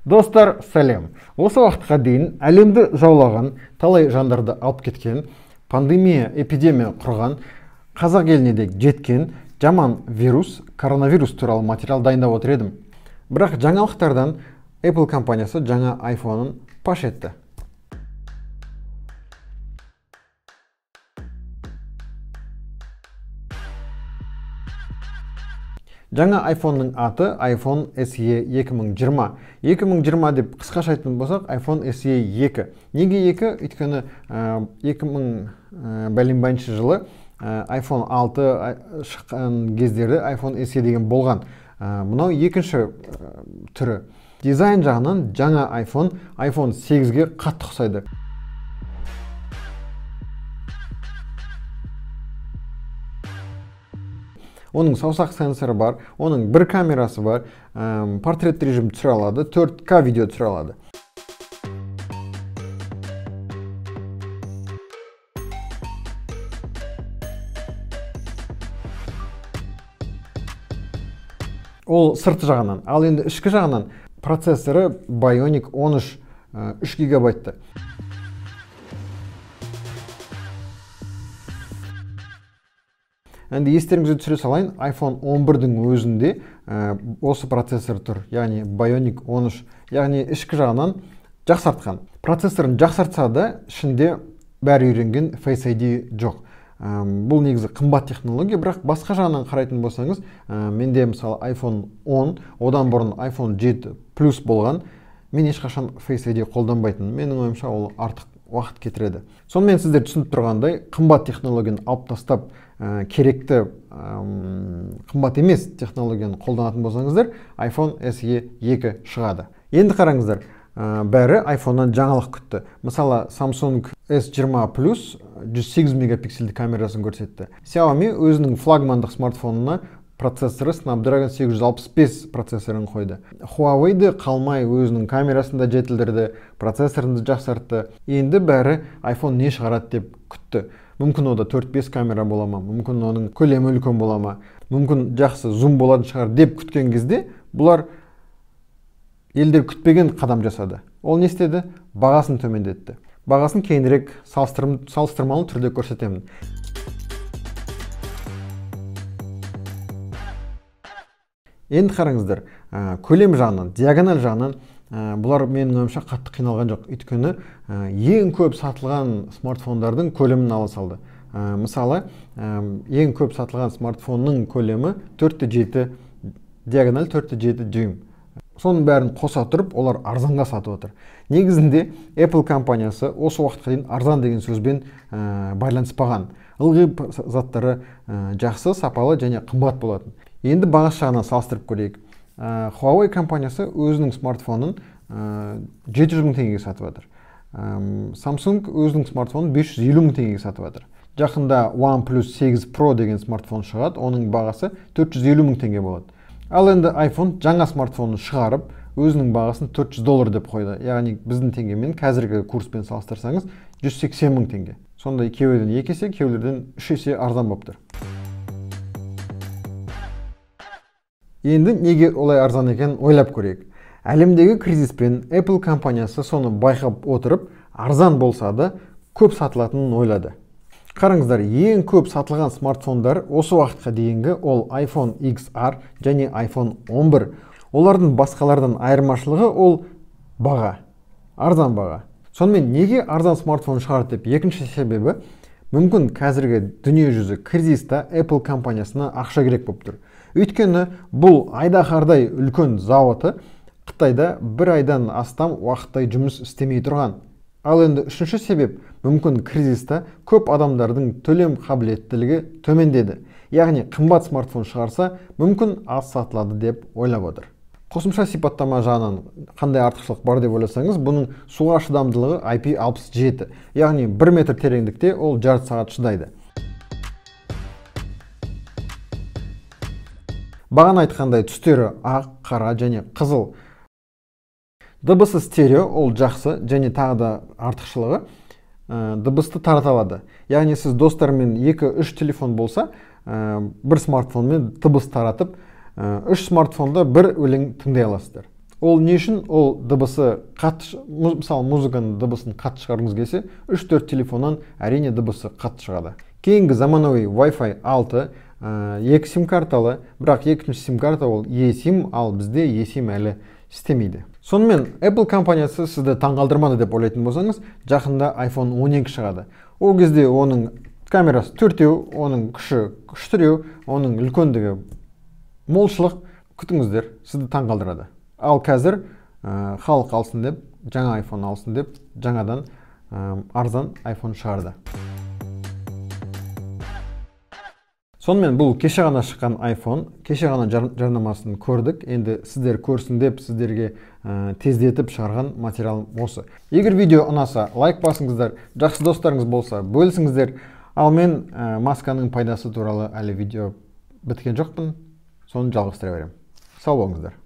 Достар, сәлем. Осы уақытқа дейін әлемді жаулаған, талай жандарды алып кеткен, пандемия, эпидемия құрған, қазақ еліне де жеткен жаман вирус, коронавирус туралы материал дайындап отыр едім. Бірақ жаңалықтардан Apple компаниясы жаңа iPhone-ын паш етті. Жаңа iPhone-ның аты iPhone SE 2020. 2020 деп қысқаша айтатын болсақ, iPhone SE 2. Неге 2? Өйткені 2020 жылы iPhone 6 шыққан кездері iPhone SE деген болған. Мынау екінші түрі. Дизайн жағынан жаңа iPhone, iPhone 8-ге қатты ұқсайды. Оның саусақ сенсоры бар, оның бір камерасы бар, портрет режим түсіре алады, 4К видео түсіре алады. Ол сырты жағынан, ал енді ішкі жағынан процессоры Bionic 13, 3 гигабайтты. Енді естеріңізге түсіре салайын, iPhone 11-дің өзінде осы процессор тұр, яғни Bionic 13, яғни ішкі жағынан жақсартқан. Процессорын жақсартса да, ішінде бәрі үйренген Face ID жоқ. Бұл негізі қымбат технология, бірақ басқа жағынан қарайтын болсаңыз, менде мысалы iPhone 10, одан бұрын iPhone 7 Plus болған, мен ешқашан Face ID қолданбайтын. Менің ойымша ол артық уақыт кетіреді. Сонымен сіздер түсініп тұрғандай, қымбат технологияны алып тастап, керекті қымбат емес технологияны қолданатын болсаңыздар, iPhone SE 2 шығады. Енді қараңыздар, бәрі iPhone-нан жаңалық күтті. Мысалы, Samsung S20 Plus 108 мегапиксельді камерасын көрсетті. Xiaomi өзінің флагмандық смартфонына процессоры Snapdragon 865 процессорын қойды. Huawei де қалмай өзінің камерасын да жетілдірді, процессорын да жақсартты. Енді бәрі iPhone не шығарады деп күтті. Мүмкін ода 4-5 камера бола ма, мүмкін оның көлемі үлкен бола ма, мүмкін жақсы зум болатын шығар деп күткен кезде бұлар елдер күтпеген қадам жасады. Ол не істеді? Бағасын төмендетті. Бағасын кейінірек салыстырмалы түрде көрсетемін. Енді қараңыздар, көлем жағынан, диагональ жағынан бұлар менің ойымша қатты қиналған жоқ. Өйткені ең көп сатылған смартфондардың көлемін ала салды. Мысалы, ең көп сатылған смартфонның көлемі 4,7, диагональ 4,7 дюйм. Соның бәрін қоса тұрып, олар арзанға сатып отыр. Негізінде Apple компаниясы осы уақытқа дейін арзан деген сөзбен байланыспаған. Ылғи заттары жақсы, сапалы және қымбат болатын. Енді бағасы жағынан салыстырып көрейік. Huawei компаниясы өзінің смартфонын 700 мың теңгеге сатып жатыр. Samsung өзінің смартфонын 550 мың теңгеге сатып жатыр. Жақында OnePlus 8 Pro деген смартфон шығады, оның бағасы 450 мың теңге болады. Ал енді iPhone жаңа смартфонын шығарып, өзінің бағасын $400 деп қойды. Яғни біздің теңгемен қазіргі курспен салыстырсаңыз 180 мың теңге. Сонда кейбіреуден 2 есе, кейбіреулерден 3 есе арзан болып тұр. Енді неге олай арзан екенін ойлап көрейік. Әлемдегі кризиспен Apple компаниясы соны байқап отырып, арзан болса да көп сатылатынын ойлады. Қараңыздар, ең көп сатылған смартфондар осы уақытқа дейінгі ол iPhone XR және iPhone 11. Олардың басқалардан айырмашылығы ол баға, арзан баға. Сонымен неге арзан смартфон шығарды деп екінші себебі, мүмкін қазіргі дүниежүзі кризиста Apple компаниясына ақша керек болып тұр. Өйткені бұл айдаһардай үлкен зауыты Қытайда бір айдан астам уақыттай жұмыс істемей тұрған. Ал енді үшінші себеп, мүмкін кризиста көп адамдардың төлем қабілеттілігі төмендеді. Яғни қымбат смартфон шығарса, мүмкін аз сатылады деп ойлап отыр. Қосымша сипаттама жағынан қандай артықшылық бар деп ойласаңыз, бұның суға шыдамдылығы IP67, яғни 1 метр тереңдікте ол жарты сағат шыдайды. Бағана айтқандай түстері ақ, қара және қызыл. Дыбысы стерео, ол жақсы және тағы да артықшылығы, дыбысты тарата алады. Яғни сіз достармен 2-3 телефон болса, бір смартфонмен дыбыс таратып, 3 смартфонда бір өлең тыңдай аласыздар. Ол не үшін? Ол дыбысы қатты, мысалы, музыканың дыбысын қатты шығарғыңыз келсе, 3-4 телефоннан әрине дыбысы қатты шығады. Кейінгі заманауи Wi-Fi 6, 2 сим-карталы, бірақ екінші сим-карта ол eSIM, ал бізде eSIM әлі істемейді. Сонымен, Apple компаниясы сізді таңғалдырмады деп ойлайтын болсаңыз, жақында iPhone 12 шығады. Ол кезде оның камерасы 4, оның күші күштіреу, оның үлкендігі молшылық. Күтіңіздер, сізді таңғалдырады. Ал қазір халық алсын деп, жаңа iPhone алсын деп, жаңадан арзан iPhone шығарды. Сонымен, бұл кеше ғана шыққан iPhone, кеше ғана жарнамасын көрдік. Енді сіздер көрсін деп сіздерге тездетіп шығарған материал осы. Егер видео ұнаса, лайк басыңыздар, жақсы достарыңыз болса, бөлісіңіздер. Ал мен масканың пайдасы туралы әлі видео біткен жоқпын, соны жалғастыра беремін. Сау болыңыздар.